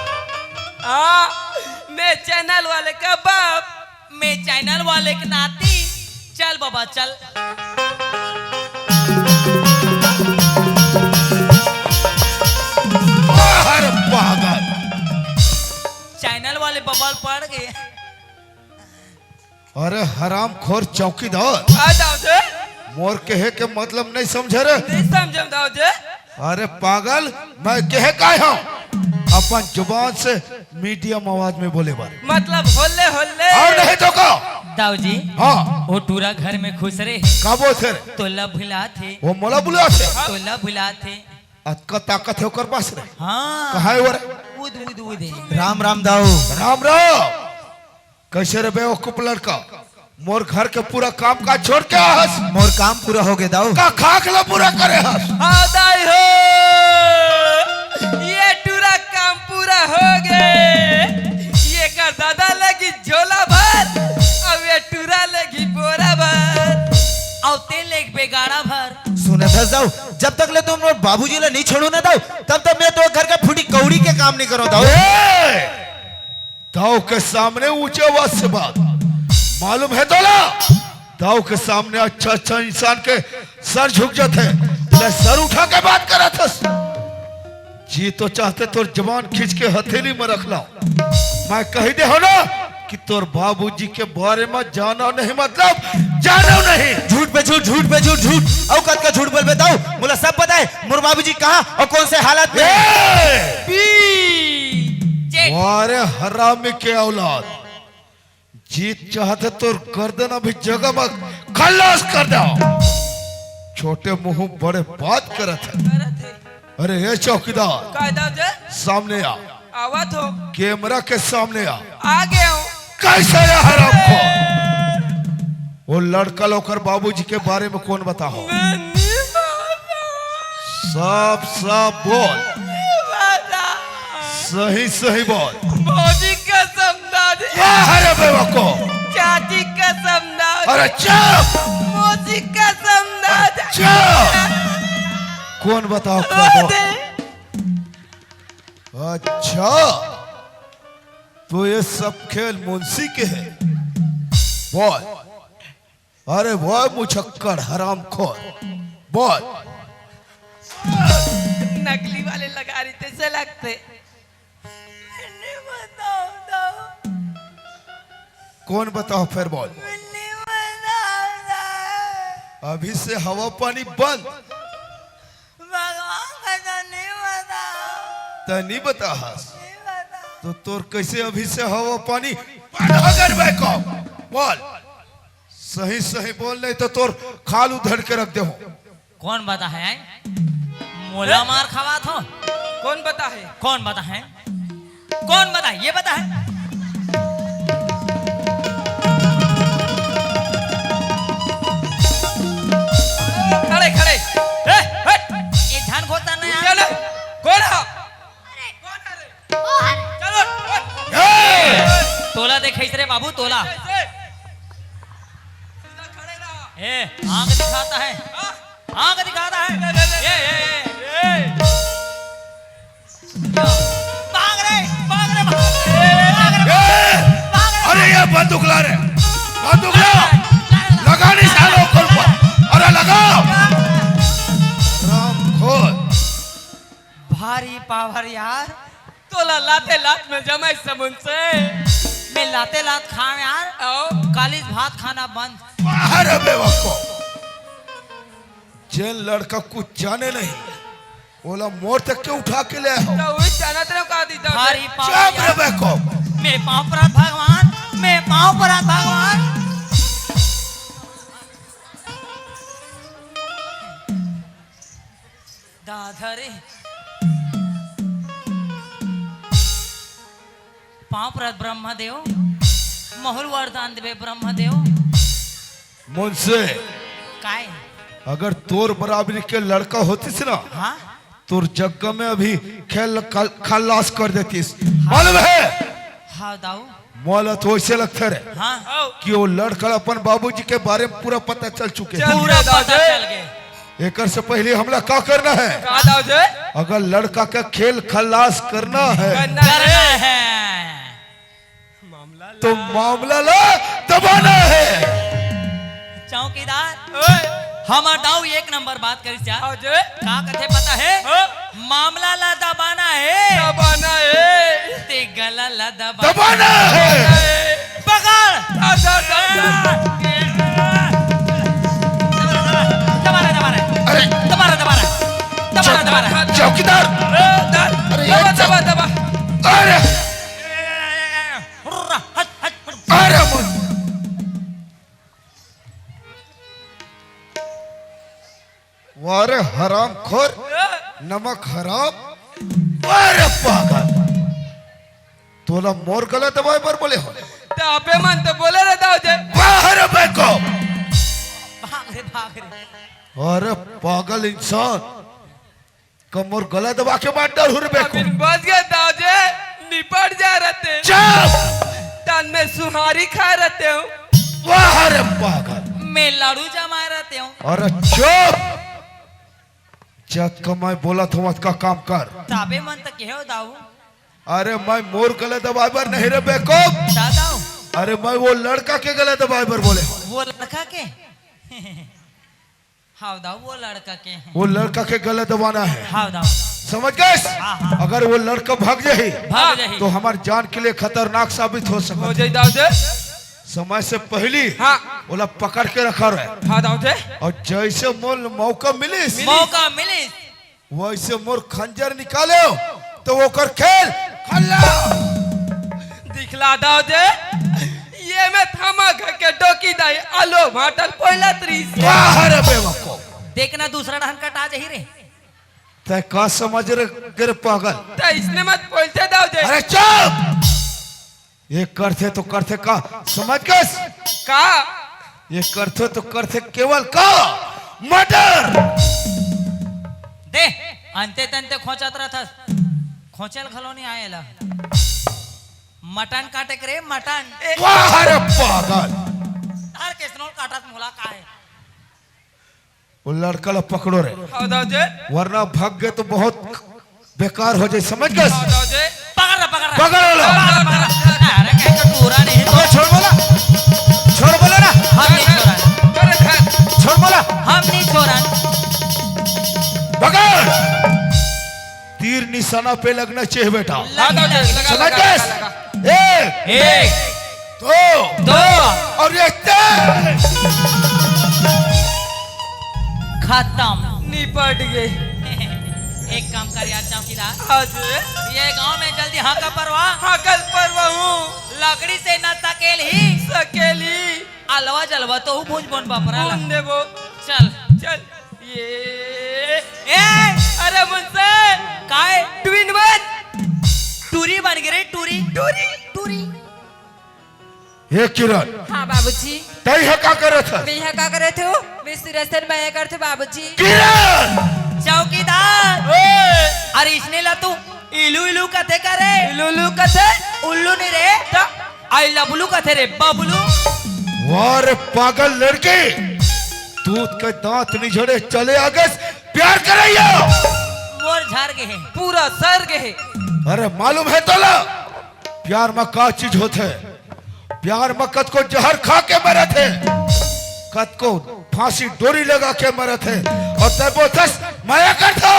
हाँ, मैं चैनल वाले का बाप। मैं चैनल वाले के नाती। चल बाबा, चल। बाहर पागल। चैनल वाले बबल पड़ गए। अरे हरामखोर चौकीदार। आ दाव जी। मोर कहे के मतलब नहीं समझे रे। नहीं समझे दाव जी। अरे पागल, मैं कहे काय हूँ? अपन जुबान से मीडियम आवाज में बोले बर। मतलब होले होले। अउ नहीं तो का? दाऊ जी। हाँ। वो टूरा घर में खुश रे। का बोलथे रे? तोला भुलाथे। वो मोला भुलाथे। तोला भुलाथे। अतका ताकत हे ओकर पास रे। हाँ। कहाँ हे वो रे? उद, उद, उद हे। राम राम दाऊ। राम राम। कैसे रे बेवकूफ लड़का, मोर घर के पूरा काम काज छोड़ के आ हस? मोर काम पूरा हो गे दाऊ। का खाक ला पूरा करे हस? हाँ दाई हो, ये टूरा काम पूरा हो गे। ये कर दादा लगी झोला भर, अउ ये टूरा लगी बोरा भर, अउ ते लेग बेगाड़ा भर। सुनत हस दाऊ, जब तक ले तुम मोर बाबूजी ला नहीं छोड़ो ना दाऊ, तब तक मैं तो घर के फूटी कौड़ी के काम नहीं करो दाऊ। ए! दाऊ के सामने ऊंचे आवाज से बात, मालूम हे तोला? दाऊ के सामने अच्छा अच्छा इंसान के सर झुक जाथे, ले सर उठा के बात करत हस। जी तो चाहथे तोर जबान खींच के हथेली में रख लाओ। मैं कही दे हूं ना कि तोर बाबूजी के बारे में जानो नहीं मतलब जानो नहीं। झूठ पे झूठ, झूठ पे झूठ, झूठ। अउ कतका झूठ बोलबे दाऊ, मोला सब पता हे। मोर बाबूजी कहाँ अउ कौन से हालत में हे? ए! पी! जे- वारे हरामी के औलाद, जीत चाहथे तोर गर्दन अभी जगह में खल्लास कर दे। छोटे मुंह बड़े बात करत हे। करत हे। अरे ए चौकीदार, कायदा जे? सामने आ। आवत हो। कैमरा के सामने आ। आ गए हो। कैसे रे हरामखोर? वो लड़का ला ओकर बाबूजी के बारे में कौन बताहो? मैं नहीं बता। साफ साफ बोल। नहीं बता। सही सही बोल। भौजी कसम दादी। क्या है रे बेवकूफ? चाची कसम दादी। अरे चुप। मौसी कसम दादी। चुप। कौन बताओ, कौन? दादी। अच्छा, तो ये सब खेल मुंशी के हे। बोल। अरे बोल मुछक्कड़ हरामखोर, बोल। नकली वाले लगा रही थे, से लगते। नहीं बताओ, बताओ। कौन बताओ, फिर बोल। नहीं बताओ, बताओ। अभी से हवा पानी बंद। भगवान का तो नहीं बताओ। त नहीं बता हस। नहीं बताओ। तो तोर कैसे अभी से हवा पानी बंद हो गए बे को? बोल। सही सही बोल, नहीं तो तोर खाल उधड़ के रख दे हो। कौन बता है, हैं? मोला मार खवात हो। कौन बता है? कौन बता है? कौन बता है? ये बता है। खड़े, खड़े। ए, हट। ये धान खोदता नहीं चलो। कौन है? कौन है रे? चलो, हट। ए! तोला देखाइस रे बाबू, तोला। सीधा खड़े रहा। ए, आंख दिखाता है। हाँ। आंख दिखाता है। ले, ले, ले, ये, ले। ये, ये। ए। भाग रे, भाग रे, भाग रे, भाग रे, ए! भाग रे। अरे ये बंदूक ला रे, बंदूक ला, लगा निशान ओकर ऊपर, अरे लगाओ। हरामखोर। भारी पावर यार। तोला लाते लात में जमाई समून से। मैं लाते लात खाऊं यार। आओ। कालीज भात खाना बंद। बाहर है बेवकूफ। जेन लड़का कुछ जाने नहीं, ओला मोर तक के उठा के ले आओ। तो वही जानत रहो का दी दो। भारी पावर चुप रे यार। बेवकूफ। मैं पाँव परत भगवान, मैं पाँव परत भगवान। दादा रे, पाँव परत ब्रह्मदेव, महू ल वरदान देबे ब्रह्मदेव। मुंशी, काय? अगर तोर बराबरी के लड़का होतिस ना, हाँ? तोर जगह में अभी खेल खल-, खल्लास कर देतिस। मालूम है? हाँ दाऊ। मोला तो ऐसे लगता रे हाँ। कि वो लड़का ल अपन बाबूजी के बारे में पूरा पता चल चुके। चल पूरा गए पता दादा। चल गए। एकर से पहले हमला का करना है? का दाऊ जी? अगर लड़का का खेल खल्लास करना है, करना करना है। है। तो मामला ला दबाना है। चौकीदार, ओए। हमर दाऊ एक नंबर बात करिस यार। हाँ जी। का कथे पता है? हाँ। मामला ला दबाना है। दबाना है। ते गला ला दबा दबाना है। पकड़। दा, दा, दा, दा। दबा रहे, दबा रहे। अरे। दबा रहे, दबा रहे। दबा रहे, दबा रहे। चौकीदार। अरे, दा, अरे, दबा, एक दबा, दबा। अरे। अरे, मन। वाह रे हरामखोर, नमक हराम, वाह रे पागल। तोला मोर गला दबाए बर बोले हो? त आपे मन तो बोले रे दाऊ जी। वाह रे बेवकूफ। भाग रे, भाग रे। अरे पागल इंसान, का मोर गला दबा के मार डालहू रे बेवकूफ। अभी बच गए दाऊ जी, निपट जा रहते। चुप। तन में सुहारी खा रहते हूँ। वाह रे पागल। मैं लाडू जमा रहते हूँ। अरे चुप। जतका मैं बोलत हूँ, अतका काम कर। ताबे मन तक कहे हो दाऊ। अरे मैं मोर गला दबाए बर नहीं रे बेवकूफ। ता दाऊ। अरे मैं वो लड़का के गला दबाए बर बोले हूँ। वो लड़का के? हाँ दाऊ, वो लड़का के हैं। वो लड़का के गला दबाना है। हाँ दाऊ। समझ गए? हाँ, हाँ। अगर वो लड़का भाग जाही, भाग जाही। तो हमार जान के लिए खतरनाक साबित हो सकता हो है। जाई दाऊ जी। समय से पहली हाँ। ओला पकड़ के रखा रहे। हाँ दाऊ जी। और जैसे मोल मौका मिलिस, मौका मिलिस। वैसे मोर खंजर निकाले तो ओकर खेल खल्ला। दिखला दाऊ जी, ये में थमा घर के डोकी दाई आलो भाटल पोइलत रहीस। वाह रे बेवकूफ। देखना दूसरा डहन कटा जाही रे। तै का समझ रे, रे पागल? तै इसने मत बोलते दाऊ जी। अरे चुप। ये करथे तो करथे का, समझ गस? का? ये करथे तो करथे केवल का? मटर। दे, अंते तंते खोचत रहथस। खोचल घलो नहीं आए ला। मटन काटे के रे, मटन। वाह रे पागल। हर केसनोल काटत मोला का है? वो लड़का ला पकड़ो रे। हाँ, दाऊ जी। वरना भाग गए तो बहुत बेकार हो जाए, समझ गए? हाँ, दाऊ जी। पकड़ ला, पकड़ ला। पकड़ ला। पकड़ ला, पकड़ ला। अरे, कहीं तो टूरा नहीं तो। छोड़ बोला। छोड़ बोला ना। हम नहीं छोड़ा। अरे, धर। छोड़ बोला। हम नहीं छोड़ा। पकड़। तीर निशाना पे लगना चाहिए बेटा। हाँ, दाऊ जी, लगा, समझ लगा, गए? लगा, लगा। एक। एक। दो। दो। और ये तीन। खत्म। निपट गए। एक काम कर यार चौकीदार। हाँ जी। ये गांव में जल्दी हाका परवा। हाकल परवा हूँ। लकड़ी से न सकेल ही। सकेल ही। अलवा जलवा तो भुज बन बपरा ला। भुन देबो। चल। चल। ये। ए! अरे मुंशी। काय? Twin बन। टूरी बन गए रे, टूरी। टूरी। टूरी। हे किरण। हाँ बाबूजी। तै ह का करत हस? मैं ह का करत हूँ? मैं सिरसन मया करत हूँ बाबूजी। किरण! चौकीदार। ओए! अरे इसने ला तू इलू इलू कथे करे? इलू इलू कथे? उल्लू नहीं रे। तो? आई लबलू कथे रे, बबलू। वाह रे पागल लड़की, दूध के दांत निझड़े चले आ गस प्यार करैया। मोर झर गे हे। पूरा सर गे हे। अरे मालूम है तोला प्यार में का चीज होथे? प्यार में कतको जहर खा के मरत हे, कतको फांसी डोरी लगा के मरत हे, और तै बोलथस मया करथो।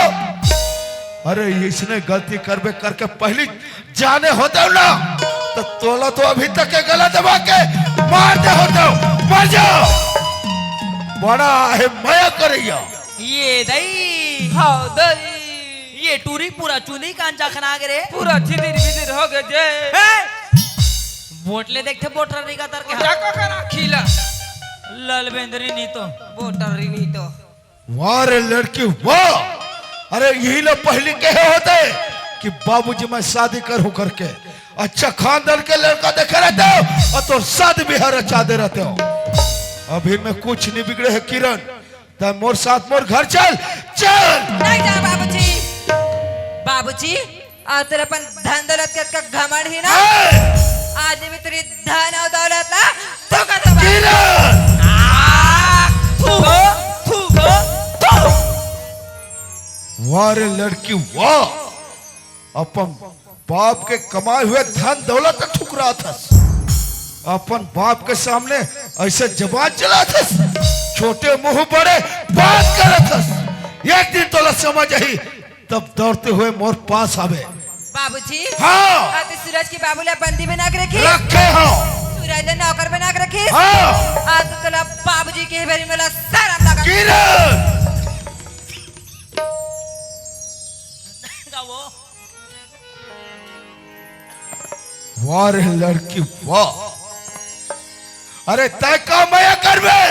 अरे इसने गलती करबे करके पहली जाने होते ना, तो तोला तो अभी तक के गला दबा के मार दे होते। मर जा। बड़ा है मया करैया। ये दई। हाँ, दई। ये टूरी पूरा चुंदी कान जखना गे रे। पूरा छिदिर बिदिर हो गए जे। ए, वोट ले देखथे, वोटर रिंगा तर के। ओटा का करा खीला। ललबेंदरी नी तो। वोटर री नी तो। वाह रे लड़की, वाह। अरे, यही ला पहली कहे होते कि बाबूजी, मैं शादी करूं करके। अच्छा खानदान के लड़का देखे रहते हो और तोर शादी बिहा रचा दे रहते हो। अभी में कुछ नहीं बिगड़े है किरण, तै मोर साथ मोर घर चल, चल। नहीं जा बाबूजी। बाबूजी, आज तोर अपन धन दौलत के अतका घमंड ही ना। ए! आज मैं तेरी धन और दौलत ला तू का तो किरण! आ, थू गो, थू गो, थू। वाह रे लड़की, वाह। अपन बाप के कमाए हुए धन दौलत ठुकराथस, अपन बाप के सामने ऐसे जबान चलाथस, छोटे मुंह बड़े बात करथस। एक दिन तोला समझ आही, तब दौड़ते हुए मोर पास आवे। बाबूजी, हाँ। आते सूरज के बाबू ला बंदी बना के रखी। रखे हो। सूरज ला नौकर बना के रखी। हाँ। आज तो तोला बाबूजी के बेरी मोला शर्म लगा। किरण। गाओ। वाह रे लड़की, वाह। अरे, तै का मया करबे?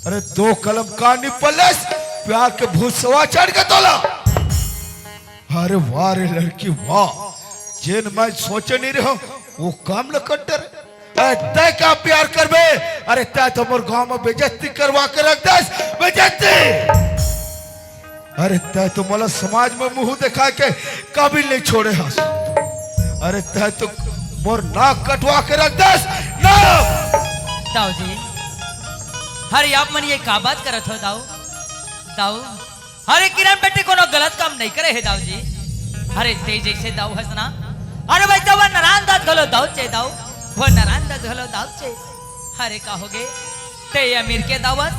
अरे, दो कलम का निपलस, प्यार के भूसवा चढ़ के तोला। अरे, वाह रे लड़की, वाह। जेन मैं सोचे नहीं रहो, वो काम ल कर डरे। अरे, तै का प्यार करबे? अरे, तै तो मोर गांव में बेइज्जती करवा के रख दस, बेइज्जती। अरे, तै तो मोला समाज में मुंह दिखा के काबिल नहीं छोड़े हस। अरे, तै तो मोर नाक कटवा के रख दस, नाक। दाऊ जी, अरे, आप मन ये का बात करत हो दाऊ? दाऊ, अरे किरण बेटी कोनो गलत काम नहीं करे हे दाऊ जी। अरे तै जैसे दाऊ हस ना, अरे वैसे वो नारायण दास घलो दाऊ चे दाऊ, वो नारायण दास घलो दाऊ चे। अरे का होगे, तै अमीर के दाऊ हस,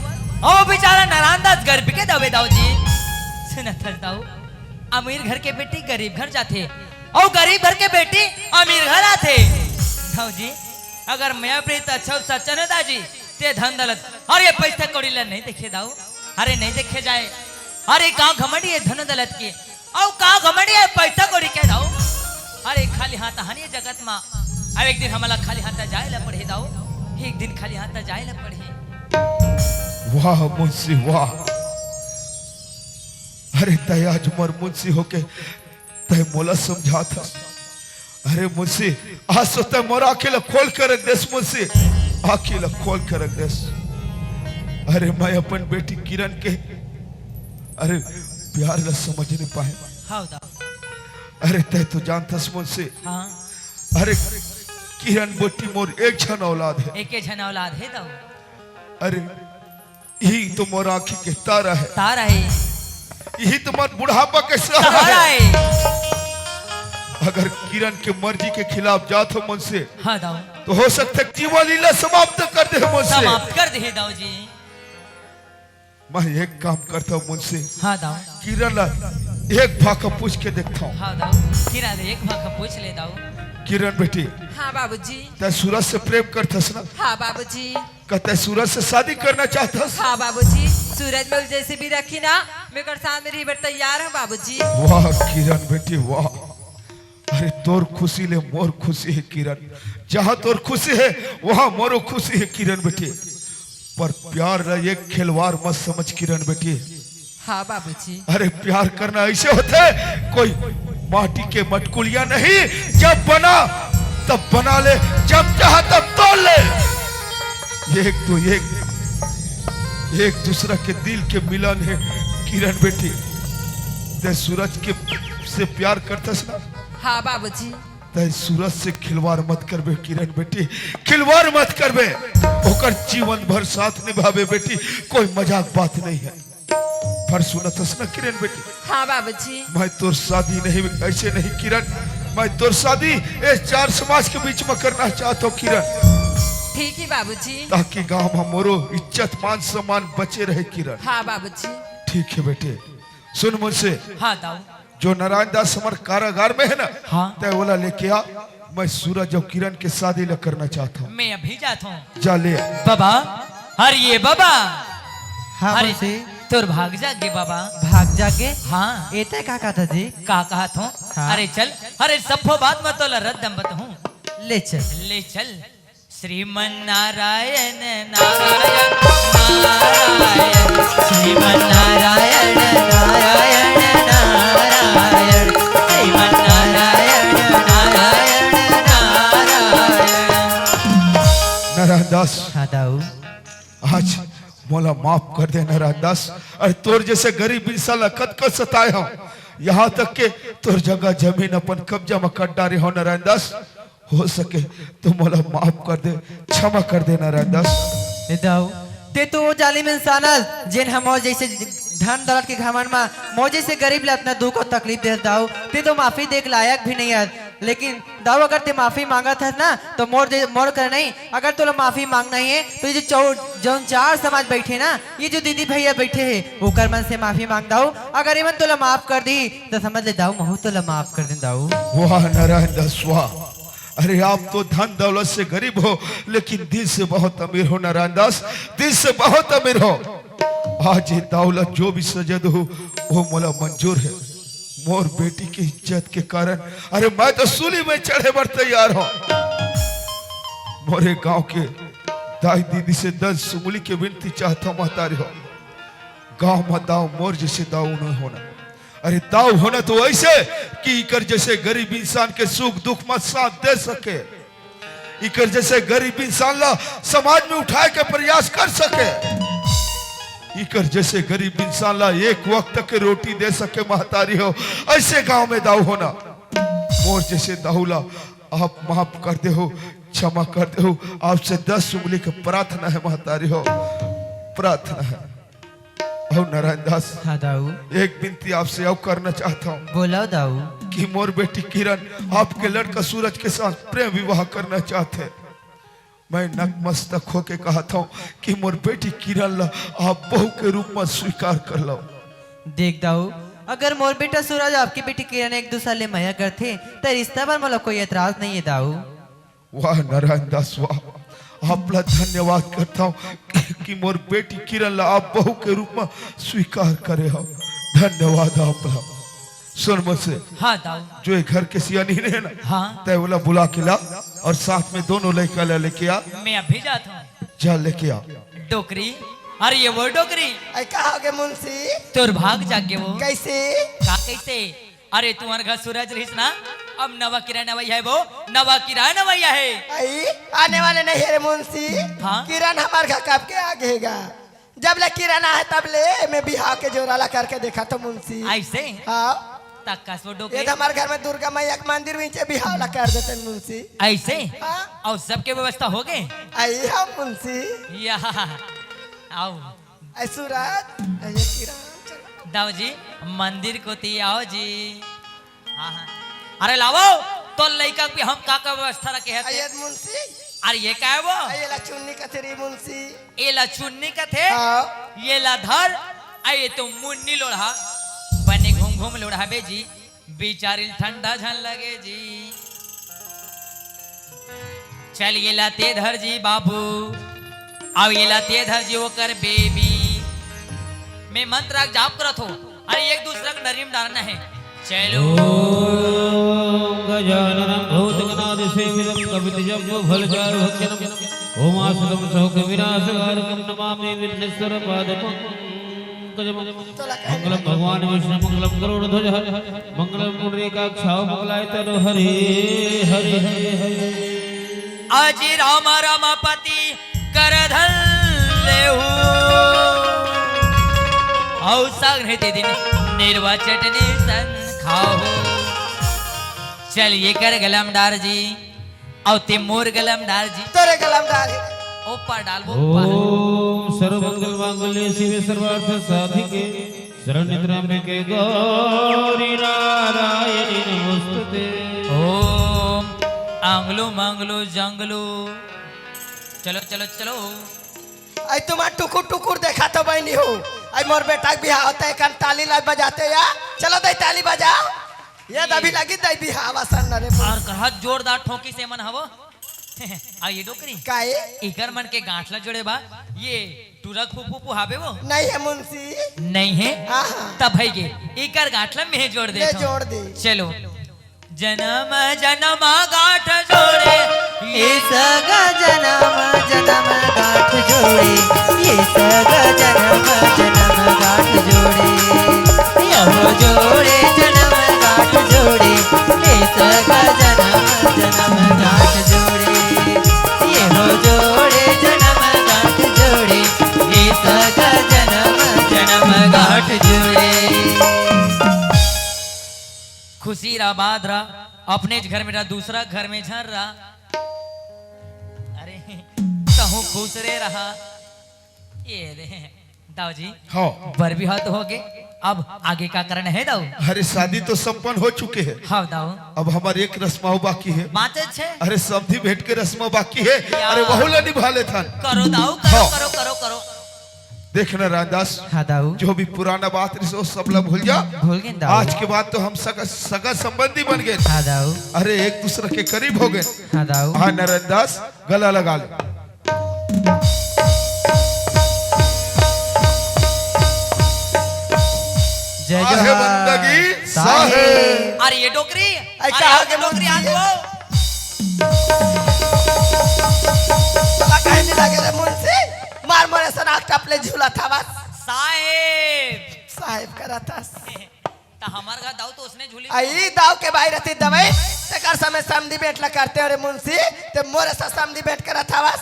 अउ बेचारा नारायण दास गरीब के दाऊ हे दाऊ जी। सुनत हस दाऊ, अमीर घर के बेटी गरीब घर जाथे, अउ गरीब घर के बेटी अमीर घर आथे। दाऊ जी, अगर मैं प्रीत अच्छा सच्चा न दाजी, ते धन दौलत, अरे पैसा कौड़ी ला नहीं देखे दाऊ, अरे नहीं देखे जाए। अरे का घमंड ये धन दौलत के, अउ का घमंड ये पैसा कौड़ी के दाऊ। अरे खाली हाथ हन ये जगत मा, अब एक दिन हमला खाली हाथ जाए ला पड़ही दाऊ, एक दिन खाली हाथ जाए ला पड़ही। वाह मुंशी वाह, अरे तै आज मोर मुंशी होके तै मोला समझात हस। अरे मुंशी, आज तो तै मोर आँखी ला खोल के रख देस मुंशी, आँखी ला खोल के रख देस। अरे मैं अपन बेटी किरण के, अरे प्यार ला समझ नहीं पाए। हाँ दाऊ। अरे तै तो जानत हस मुंशी। हाँ। अरे किरण बेटी मोर एक झन औलाद है। एके झन औलाद है दाऊ। अरे यही तो मोर आँखी के तारा है। तारा है। यही तो मोर बुढ़ापा के सहारा सहारा है। है। अगर किरण के मर्जी के खिलाफ जात हो मुंशी, हाँ दाऊ। तो हो सकता है जीवन लीला समाप्त कर दे मुंशी। समाप्त कर दे दाऊ जी। मैं एक काम करता हूँ मुंशी। हाँ दाऊ। किरण ला एक भाखा पूछ के देखता हूँ। हाँ दाऊ, किरण ला एक भाखा पूछ ले दाऊ। किरण बेटी। हाँ बाबूजी। तै सूरज से प्रेम करत हस ना? हाँ बाबूजी। का तै सूरज से शादी करना चाहत हस? हाँ बाबूजी, सूरज मोला जैसे भी रखी ना, मैं ओकर साथ में रहे बर तैयार हूँ बाबूजी। वाह किरण बेटी वाह, अरे तोर खुशी ले मोर खुशी है किरण, जहाँ तोर खुशी है वहाँ मोरो खुशी है किरण बेटी। पर प्यार ला एक खिलवाड़ मत समझ किरण बेटी। हाँ बाबूजी। अरे प्यार करना ऐसे होथे, कोई माटी के मटकुलिया नहीं, जब बना तब बना ले, जब चाहा तब तोड़ ले। एक तो एक, एक दूसरा के दिल के मिलन है किरण बेटी। तै सूरज के से प्यार करत हस ना? हाँ बाबूजी। तै सूरज से खिलवाड़ मत करबे किरण बेटी, खिलवाड़ मत करबे। ओकर जीवन भर साथ निभाबे बेटी, कोई मजाक बात नहीं है। पर सुनत हस ना किरण बेटी? हाँ बाबूजी। मैं तोर शादी नहीं, ऐसे नहीं किरण, मैं तोर शादी इस चार समाज के बीच में करना चाहत हूँ किरण। ठीक है बाबूजी। ताकि गांव में मोरो इज्जत मान सम्मान बचे रहे किरण। हाँ बाबूजी। ठीक है बेटे, सुन मुंशी। हाँ दाऊ। जो नारायण दास हमर कारागार में है ना, हाँ। तै ओला लेके आ, मैं सूरज अउ किरण के शादी ला करना चाहत हूँ। मैं अभी जात हूँ। जा ले आ। बाबा, अरे ये बाबा। हाँ, अरे, मुंशी। तोर भाग जागे बाबा। भाग जागे? हाँ। ए तै का कहत हस जी? का कहत हूँ? हाँ। अरे चल, अरे सफो बात मैं तोला रद्दम बताहूँ। ले चल। ले चल। श्रीमन नारायण, नारायण, नारायण, श्रीमन नारायण, नारायण, नारायण, श्रीमन नारायण, नारायण, नारायण। नारायण दास, हाँ दाऊ। आज मोला माफ कर दे नारायण दास। अरे तोर जैसे गरीब इंसान ला कतका सताए हंव, यहाँ तक के तोर जगह जमीन अपन कब्जा म कर डारे हंव नारायण दास। हो सके तो मोला माफ कर दे, क्षमा कर दे नारायण दास। ए दाऊ, ते तो वो जालिम इंसान हस, जेन ह मोर जैसे धन दौलत के घमंड म मोर जैसे गरीब ला इतना दुख और तकलीफ दे हस दाऊ। ते तो माफी दे के लायक भी नहीं हस। लेकिन दाऊ, अगर ते माफी मांगत हस ना, तो मोर जे, मोर कर नहीं, अगर तोला माफी मांगना ही है, तो ये जो चौ-, जौन चार समाज बैठे ना, ये जो दीदी भैया बैठे हैं, ओकर मन से माफी मांग दाऊ। अगर एमन तोला माफ कर दी, तो समझ ले दाऊ, महू तोला माफ कर दे दाऊ। वाह नारायण दास, वाह। अरे आप तो धन दौलत से गरीब हो, लेकिन दिल से बहुत अमीर हो नारायण दास, दिल से बहुत अमीर हो। आज ये दाऊ ला जो भी सजा दो, वो मोला मंजूर है। मोर बेटी के इज्जत के कारण, अरे मैं तो सूली में चढ़े बर तैयार हंव। मोरे गांव के दाई दीदी से दस उंगली के विनती चाहत हंव महतारी हो, गांव म दाऊ मोर जैसे दाऊ नहीं होना। अरे दाऊ होना तो ऐसे कि इकर जैसे गरीब इंसान के सुख दुख म साथ दे सके, इकर जैसे गरीब इंसान ला समाज में उठाए के प्रयास कर सके, इकर जैसे गरीब इंसान ला एक वक्त के रोटी दे सके महतारी हो, ऐसे गांव में दाऊ होना। मोर जैसे दाऊ ला आप माफ कर दे हो, क्षमा कर दे हो। आपसे दस उंगली के प्रार्थना है महतारी हो, प्रार्थना है। अउ नारायण दास, हाँ दाऊ। एक विनती आपसे अउ करना चाहत हंव। बोला दाऊ। कि मोर बेटी किरण आपके लड़का सूरज के साथ प्रेम विवाह करना चाहत हे। मैं नतमस्तक होके कहत हंव कि मोर बेटी किरण ला आप बहू के रूप म स्वीकार कर लव। देख दाऊ, अगर मोर बेटा सूरज अउ आपके बेटी किरण एक दूसर ले मया करथे, त रिश्ता बर मोला कोई एतराज नहीं हे दाऊ। वाह नारायण दास, वाह। आप ला धन्यवाद करत हंव कि मोर बेटी किरण ला आप बहू के रूप म स्वीकार करे हव। धन्यवाद आप ला। सुन मुंशी, हाँ दाऊ। जो ये घर के सियानी हे ना, हाँ। तैं ओला बुला के ला अउ साथ में दोनों लइका ला लेके आ। मैं अभी जात हंव। जा लेके आ। डोकरी, अरे ये वो डोकरी। अरे का होगे मुंशी? तोर भाग जागे वो। कैसे? का कैसे? अरे तुम्हर घर सूरज रहिस ना, अब नवा किरण अवइया हे वो, नवा किरण अवइया हे। अई, आने वाले नहीं हे रे मुंशी। हाँ? किरण हमर घर कब के आगे हे गा। जब ले किरण आहे तब ले मैं बिहाव के जोरा ला करके देखत हंव मुंशी। ऐसे? हाँ। तक कस वो डोकरी। ये तो हमर घर में दुर्गा मैया के मंदिर बीचे बिहाव ला कर देतेन मुंशी। ऐसे? हाँ। अउ सबके व्यवस्था होगे? अई हाँ मुंशी। या, अउ। अई सूरज, अई ये किरण, चलो। दाऊ जी, मंदिर कोती आओ जी। हाँ, हाँ। अरे लावव, तोर लइका के भी हम का का व्यवस्था रखे हन। अई ये मुंशी। अरे ये का हे वो? अई ये ला चुन्नी कथे रे मुंशी। ये ला चुन्नी कथे? हाँ। ये ला धर, अई ये तो मुन्नी लोढ़ा। बने घूम घूम लोढ़ाबे जी, बिचारी ल ठंडा झन लगे जी। चल ये ला ते धर जी बाबू, अउ ये ला ते धर जी ओकर बेबी। मैं मंत्र के जाप करत हंव, अरे एक दूसरा के नरी म डारना हे। चलो। ओम गजाननं भूतगणादिसेवितं कपित्थजम्बूफलचारुभक्षणं उमासुतं सौख्यविनाशकारकं नमामि विघ्नेश्वरपादपं। मंगलम भगवान विष्णु मंगलम गरुड़ ध्वज, मंगलम पुंडरीकाक्षाव मंगलाय तनो हरि हरि हरि हरि। अजी राम रमापति कर धन लेहू, अउ संग हृदय दिन निर्वा चटनी सन खाहू। चल ये कर गलम डार जी। अउ ते मोर गलम डार जी। तोरे गलम डार हे। ओ पर डाल वो पर। ओम सर्वमंगल मांगल्ये शिवे सर्वार्थ साधिके शरण्ये त्र्यंबके गौरी नारायणी नमोस्तुते। ओम आंगलो मांगलो जंगलो। चलो, चलो, चलो। अई तुम्हार टुकुर टुकुर देखत हंव बहिनी हो। अई मोर बेटा के बिहाव होथे, एकान ताली ला बजाते या। चलो दई ताली बजा। ये दभी लगी दई बिहाव असन न रे। अउ कहा जोरदार ठोंकी से मन हवो। अउ ये डोकरी। काहे? इकर मन के गांठ ला जोड़े बर ये टूरा फूफू फूफू हावे वो? नहीं हे मुंशी। नहीं हे? हाँ, हाँ। तब हे ये, इकर गांठ ला मैं जोड़ देथंव। जोड़ दे। चलो। जनम जनम गांठ जोड़े। ए सगा जनम जनम गांठ जोड़े। ए सगा जनम जनम गांठ जोड़े। यहो जोड़े जनम गांठ जोड़े। ए सगा जनम जनम गांठ जोड़े। यहो जोड़े जनम गांठ जोड़े। ए सगा जनम जनम गांठ जोड़े। खुशी रहा, बात रहा, अपनेच घर में रहा, दूसरा घर में झन रहा। अरे, तहूँ खुश रे रहा। ये रे, दाऊ जी, हाँ। बर बिहाव तो होगे, अब आगे का करना है दाऊ? अरे, शादी तो संपन्न हो चुके है। हाँ दाऊ। अब हमारे एक रस्म अउ बाकी है। बाँचे छे? अरे, समधी भेंट के रस्म बाकी है। या। अरे, वहू ला निभा लेथन। करो दाऊ, करो, हाँ। करो, करो, करो। देख ना रामदास, हाँ दाऊ। जो भी पुराना बात रहिस, वो सब ला भूल जा। भूल गेन दाऊ। आज के बाद तो हम सगा, सगा संबंधी बन गेन। हाँ दाऊ। अरे, एक दूसरा के करीब हो गेन। हाँ दाऊ। हाँ ना रामदास, गला लगा ले। जय आहे जोहार। बंदगी साहेब। साहेब। अरे ये डोकरी, अरे अरे का ये हो गया डोकरी, मुंशी? आ तो। तोला कहीं नहीं लगे रे मुंशी, मार मोरे सनाक टपले झूला था बस। साहेब। साहेब करा था। त हमर घर दाऊ तो उसने झूली। आई दाऊ के भाई रहती दवाई, तेकर समय समधी भेंट ला करते हो रे मुंशी, ते मोरे साथ समधी भेंट करा था बस।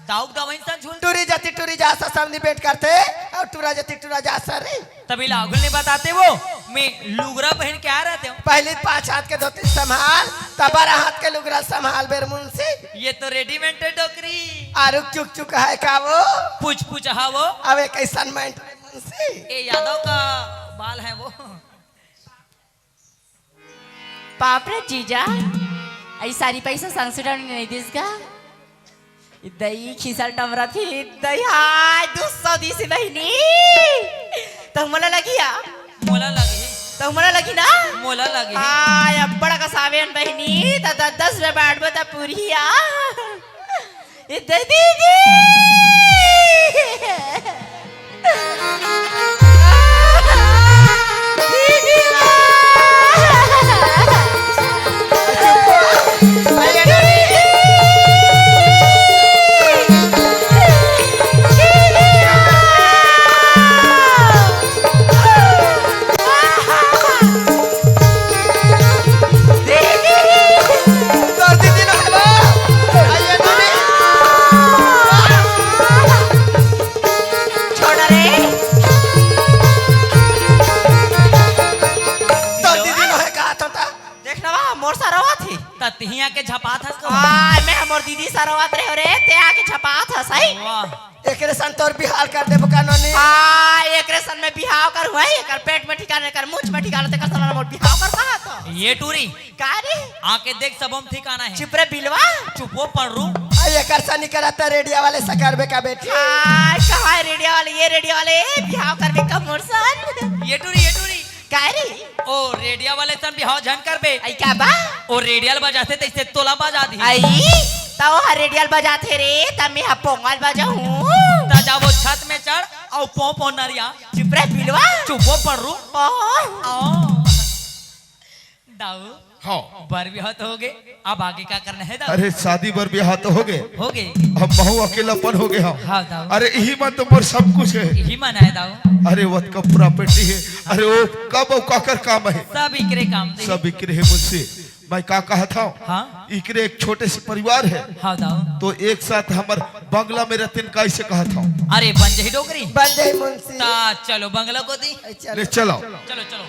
दाऊ के दवाई सन झूल। टूरी जाती टूरी जा सा समधी भेंट करते, अउ टूरा जाती टूरा जा सा रे। तभी लागुल नहीं बताते वो, मैं लुगरा पहन के आ रहते हूँ। पहली पाँच हाथ के धोती संभाल, तब बारह हाथ के लुगरा संभाल बेर मुंशी। ये तो रेडीमेड है डोकरी। आरुक चुक चुक है का वो? पूछ पूछ हा वो। अब एक ऐसा माइंड मुंशी। ये यादव का बाल है वो। बाप रे जीजा, आई सारी पैसा संसुरन नहीं दिस गा? दई खिसल टमरा थी, दई हाय, दू सौ दिस बहिनी। त मोला लगिया? मोला लगी। त मोला लगी ना? मोला लगी। हाय, अब्बड़ का सावेन बहिनी, त द-, दस रुपया बांटबो त पुरिया। ए दे दीदी। तोर दीदी लो, हेलो। आइए, दीदी। छोड़ रे। तोर दीदी लो है, कहा तो था। देख ना बा, मोर सरवा थी। त तिही आके झपात हस को। आय, मैं हमर दीदी सरवा रहे रे, ते आके झपात हस, आई। वाह। एकरे सन तोर बिहाव कर देबो का नोनी? हाँ, एकरे सन में बिहाव कर हुआ है, एकर पेट में ठिकाना, एकर मूछ में ठिकाना, तेकर सन में मोर बिहाव कर कहा तो? ये टूरी। का रे? आके देख, सबो में ठिकाना है। चुप रे बिलवा। चुप वो पड़रू। आ, एकर सन नहीं करता रेडिया वाले सकरबे का बेटी। हाँ, कहाँ है रेडिया वाले? ये रेडिया वाले, ए, बिहाव करबे का मोर सन। ये टूरी, ये टूरी। का रे? ओ, रेडिया वाले सन बिहाव झन करबे। आई का बा? ओ, रेडियल बजाथे तइसे तोला बजा दी। आई, त ओ ह रेडियल बजाथे रे, त मैं ह पोंगल बजाहूँ। त जा वो छत में चढ़, अउ पों पों नरिया। चुप रे बिलवा। चुप वो पड़रू। ओ। आओ। दाऊ। हाँ। बर बिहाव तो होगे, अब आगे का करना है दाऊ? अरे शादी बर बिहाव तो होगे। होगे। अब महू अकेलापन होगे हम। हाँ दाऊ। अरे इही मन तो मोर सब कुछ है। इही मन है दाऊ। अरे वतका प्रॉपर्टी है। अरे वो कब अउ काकर काम है? सब इकरे काम दे। सब इकरे है मुंशी। मैं का कहत हूँ? हाँ। इकरे एक छोटे से परिवार है। हाँ दाऊ। तो एक साथ हमर बंगला में रहते न, कैसे कहत हूँ? अरे बन जाही डोकरी। बन जाही मुंशी। ता चलो बंगला को दी। चलो। ले चलो। चलो चलो।